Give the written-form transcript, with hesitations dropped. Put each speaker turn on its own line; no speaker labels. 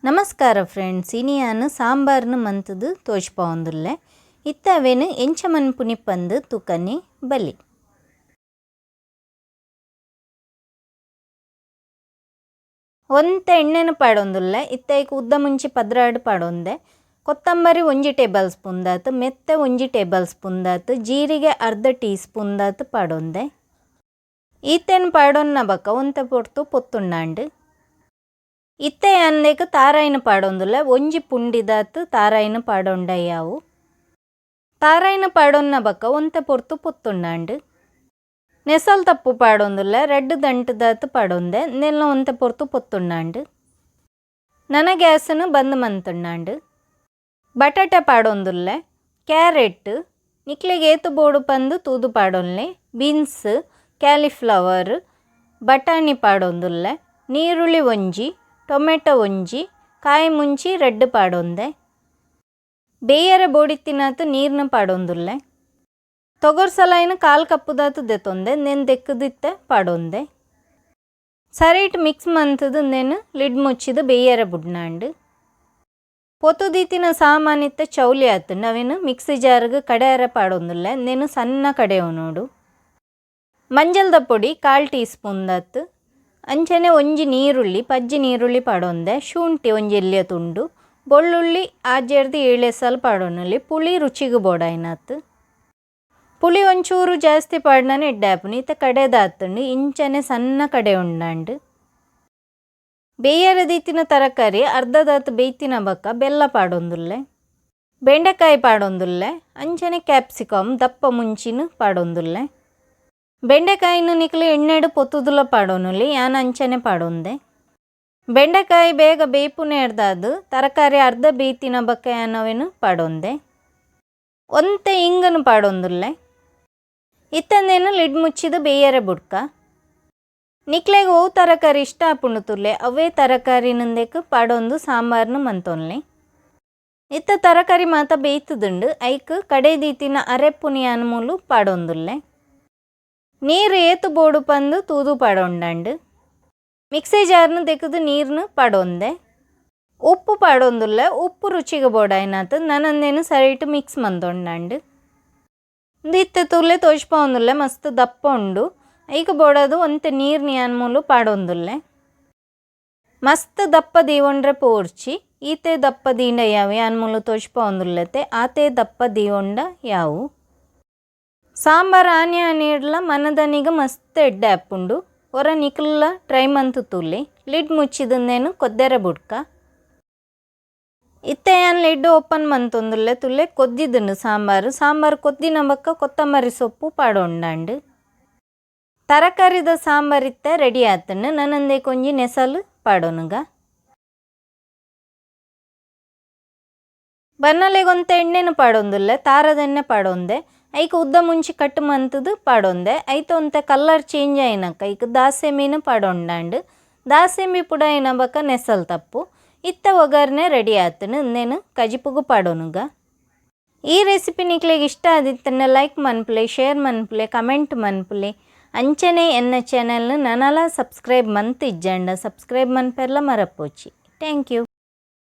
ನಮಸ್ಕಾರ ಫ್ರೆಂಡ್ಸ್, ಇನಿಯಾನು ಸಾಂಬಾರ್ನು ಮಂತುದು ತೋಜ್ಪಾವೊಂದುಲ್ಲೆ. ಇತ್ತೆ ಅವೆನ್ ಎಂಚ ಮನ್ಪುನಿ ಪಂದ್ ತುಕನೆ ಬಲಿ. ಒಂತೆ ಎಣ್ಣೆನು ಪಾಡೊಂದುಲ್ಲೆ. ಇತ್ತೆ ಐಕ್ ಉದ್ದ ಮುಂಚಿ 12 ಪಾಡೊಂದೆ. ಕೊತ್ತಂಬರಿ 1 ಟೇಬಲ್ ಸ್ಪೂನ್ ದಾತ್, ಮೆತ್ತೆ 1 ಟೇಬಲ್ ಸ್ಪೂನ್ ದಾತ್, ಜೀರಿಗೆ ಅರ್ಧ ಟೀ ಸ್ಪೂನ್ ದಾತ್ ಪಾಡೊಂದೆ. ಈತೆನ್ ಪಾಡೊನ್ನ ಬಕ ಒಂತೆ ಪೊರ್ತು ಪೊತ್ತುಂಡಾಂಡ್. ಇತ್ತೆ ಯಾನ್ದೇಕ್ ತಾರಾಯಿನ ಪಾಡೊಂದುಲ್ಲೆ. 1 ಪುಂಡಿದಾತ್ ತಾರಾಯಿನ ಪಾಡೊಂಡ ಯಾವು. ತಾರಾಯಿನ ಪಾಡೊನ್ನ ಬಕ ಒಂತೆ ಪೊರ್ತು ಪೊತ್ತುಂಡಾಂಡ್. ನೆಸಲ್ ತಪ್ಪು ಪಾಡೊಂದುಲ್ಲೆ. 2 ದಂಟುದಾತ್ ಪಾಡೊಂದೆ. ನೆಲ್ಲ ಒಂತೆ ಪೊರ್ತು ಪೊತ್ತುಂಡಾಂಡ್. ನನ ಗ್ಯಾಸನ್ನು ಬಂದ್ ಮಂತುಂಡಾಂಡ್. ಬಟಾಟೆ ಪಾಡೊಂದುಲ್ಲೆ. ಕ್ಯಾರೆಟ್ ನಿಕ್ಲೆಗ್ ಏತ್ ಬೋಡು ಪಂದು ತೂದು ಪಾಡೊನ್ಲೆ. ಬೀನ್ಸ್, ಕ್ಯಾಲಿಫ್ಲವರ್, ಬಟಾಣಿ ಪಾಡೊಂದುಲ್ಲೆ. ನೀರುಳ್ಳಿ 1, ಟೊಮೆಟೊ 1, ಕಾಯಿ ಮುಂಚಿ 2 ಪಾಡೊಂದೆ. ಬೇಯರ ಬೋಡಿತ್ತಿನಾತ್ ನೀರ್ನ ಪಾಡೊಂದುಲ್ಲೆ. ತೊಗರ್ಸಲಾಯಿನ 1/4 ಕಪ್ಪುದಾತ್ ದೆತೊಂದೆ. ನೆನ್ ದೆಕ್ಕುದಿತ್ತೆ ಪಾಡೊಂದೆ. ಸರಿಟ್ ಮಿಕ್ಸ್ ಮಂತುದು ನೆನ್ ಲಿಡ್ ಮುಚ್ಚಿದು ಬೇಯರ ಬುಡ್ನಾಂಡ್. ಪೊತುದೀತಿನ ಸಾಮಾನಿತ್ತ ಚೌಲಿ ಆತುಂಡು. ಅವೆನ್ ಮಿಕ್ಸಿ ಜಾರ್ಗ್ ಕಡೆಯರ ಪಾಡೊಂದುಲ್ಲೆ. ನೆನ್ ಸಣ್ಣ ಕಡೆಯೋ ನೋಡು. ಮಂಜಲ್ದ ಪೊಡಿ 1/4 ಟೀ ಸ್ಪೂನ್ ದಾತ್. ಅಂಚನೆ 1 ನೀರುಳ್ಳಿ, ಪಜ್ಜಿ ನೀರುಳ್ಳಿ ಪಾಡೊಂದೆ. ಶುಂಠಿ 1 ಎಲ್ಯ ತುಂಡು. ಬೆಳ್ಳುಳ್ಳಿ 6 7 ಸಲ ಪಾಡೊನೊಲಿ. ಪುಳಿ ರುಚಿಗೆ ಬೋಡಾಯಿನಾತ್. ಪುಳಿ ಒಂಚೂರು ಜಾಸ್ತಿ ಪಾಡ್ನನೆ ಎಡ್ಡೆ ಆಪುಂಡು. ಇತ್ತೆ ಕಡೆದಾತುಂಡು. ಇಂಚನೆ ಸಣ್ಣ ಕಡೆ ಉಂಡಾಂಡ್. ಬೇಯರ ದೀತಿನ ತರಕಾರಿ ಅರ್ಧದಾತ್ ಬೇಯ್ತಿನ ಬಕ್ಕ ಬೆಲ್ಲ ಪಾಡೊಂದುಲ್ಲೆ. ಬೆಂಡೆಕಾಯಿ ಪಾಡೊಂದುಲ್ಲೆ. ಅಂಚನೆ ಕ್ಯಾಪ್ಸಿಕಮ್ ದಪ್ಪ ಮುಂಚಿನ ಪಾಡೊಂದುಲ್ಲೆ. ಬೆಂಡೆಕಾಯಿನ ನಿಕ್ಲು ಎಣ್ಣೆಡು ಪೊತ್ತುದುಲ ಪಾಡೊನೊಲಿ. ಯಾನ್ ಅಂಚನೆ ಪಾಡೊಂದೆ. ಬೆಂಡೆಕಾಯಿ ಬೇಗ ಬೇಯ್ಪುನೆ ಎಡ್ದಾದ್ ತರಕಾರಿ ಅರ್ಧ ಬೇಯ್ತಿನ ಬಕ್ಕ ಯಾನ್ ಅವೆನ್ ಪಾಡೊಂದೆ. ಒಂತೆ ಇಂಗನು ಪಾಡೊಂದುಲ್ಲೆ. ಇತ್ತಂದೇನು ಲಿಡ್ ಮುಚ್ಚಿದು ಬೇಯರೆ ಬುಡ್ಕ. ನಿಕ್ಲೆಗ್ ಒವು ತರಕಾರಿ ಇಷ್ಟ ಆಪುಂಡು ತುಲ್ಲೆ ಅವೇ ತರಕಾರಿನಂದೇಕ್ ಪಾಡೊಂದು ಸಾಂಬಾರ್ನು ಮಂತೊನ್ಲೆ. ಇತ್ತ ತರಕಾರಿ ಮಾತ ಬೇಯ್ತುದುಂಡು. ಐಕ್ ಕಡೆ ದೀತಿನ ಅರೆಪ್ಪುನಿ ಯಾನ್ ಮೂಲು ಪಾಡೊಂದುಲ್ಲೆ. ನೀರು ಏತ್ ಬೋಡು ಪಂದು ತೂದು ಪಾಡೊಂಡಾಂಡ್. ಮಿಕ್ಸಿ ಜಾರ್ನು ದೆಕ್ಕುದು ನೀರ್ನು ಪಾಡೊಂದೆ. ಉಪ್ಪು ಪಾಡೊಂದುಲ್ಲೆ. ಉಪ್ಪು ರುಚಿಗೆ ಬೋಡಾಯಿನಾತ್. ನನಂದೇನು ಸರಿಟ್ ಮಿಕ್ಸ್ ಮಂತೊಂಡಾಂಡ್. ಇತ್ತೆ ತುಲ್ಲೆ ತೋಜ್ಪಾವೊಂದುಲ್ಲೆ ಮಸ್ತ್ ದಪ್ಪ ಉಂಡು. ಐಕ್ ಬೋಡಾದ್ ಒಂತೆ ನೀರ್ನಿ ಯಾನ್ ಮೂಲು ಪಾಡೊಂದುಲ್ಲೆ. ಮಸ್ತ್ ದಪ್ಪ ದೀವೊಂಡ್ರೆ ಪೋರ್ಚಿ. ಈತೆ ದಪ್ಪ ದೀಂಡ ಯಾವು ಯಾನ್ ಮೂಲು ತೋಜ್ಪಾವೊಂದುಲ್ಲೆತೆ ಆತೆ ದಪ್ಪ ದೀವೊಂಡ ಯಾವು. ಸಾಂಬಾರ್ ಆನಿ ಆನಿಡ್ಲ ಮನದನಿಗ ಮಸ್ತ್ ಎಡ್ಡೆ ಆಪುಂಡು. ಒರ ನಿಕುಲ್ಲ ಟ್ರೈ ಮಂತು ತೂಲೆ. ಲಿಡ್ ಮುಚ್ಚಿದಂದೇನು ಕೊದ್ದೆರೆ ಬುಡ್ಕ. ಇತ್ತೆ ಯಾನ್ ಲಿಡ್ ಓಪನ್ ಮಂತೊಂದುಲ್ಲೆ. ತುಲ್ಲೆ ಕೊದ್ದಿದುಂಡು ಸಾಂಬಾರು. ಸಾಂಬಾರು ಕೊದ್ದಿನ ಬಕ್ಕ ಕೊತ್ತಂಬರಿ ಸೊಪ್ಪು ಪಾಡೊಂಡಾಂಡ್. ತರಕಾರಿದ ಸಾಂಬಾರ್ ಇತ್ತೆ ರೆಡಿ ಆತುಂಡು. ನನಂದೆ ಕೊಂಜಿ ನೆಸಲು ಪಾಡೊನುಗ. ಬನ್ನಲೆಗೊಂತೆ ಎಣ್ಣೆನು ಪಾಡೊಂದುಲ್ಲೆ. ತಾರದೆಣ್ಣೆ ಪಾಡೊಂದೆ. ಐಕ್ ಉದ್ದ ಮುಂಚಿ ಕಟ್ ಮಂತುದು ಪಾಡೊಂದೆ. ಐತ ಒಂತೆ ಕಲರ್ ಚೇಂಜ್ ಆಯಿನಕ್ಕ ಐಕ್ ದಾಸೆಮಿನ ಪಾಡೊಂಡಾಂಡ್. ದಾಸೆಮಿ ಪುಡ ಆಯಿನ ಬಕ್ಕ ನೆಸಲ್ ತಪ್ಪು. ಇತ್ತೆ ಒಗ್ಗರಣೆ ರೆಡಿ ಆತುಂಡು. ಇಂದೆನ್ ಕಜಿಪುಗು ಪಾಡೊನುಗ. ಈ ರೆಸಿಪಿ ನಿಕ್ಲೆಗ್ ಇಷ್ಟ ಆದಿತ್ತಂಡ ಲೈಕ್ ಮನ್ಪುಲೆ, ಶೇರ್ ಮನ್ಪುಲೆ, ಕಮೆಂಟ್ ಮನ್ಪುಲೆ. ಅಂಚನೆ ಎನ್ನ ಚಾನೆಲ್ನು ನನಲ ಸಬ್ಸ್ಕ್ರೈಬ್ ಮಂತ್ ಇಜ್ಜಂಡ ಸಬ್ಸ್ಕ್ರೈಬ್ ಮನ್ಪೆರ್ಲ ಮರಪೋಚಿ. Thank you.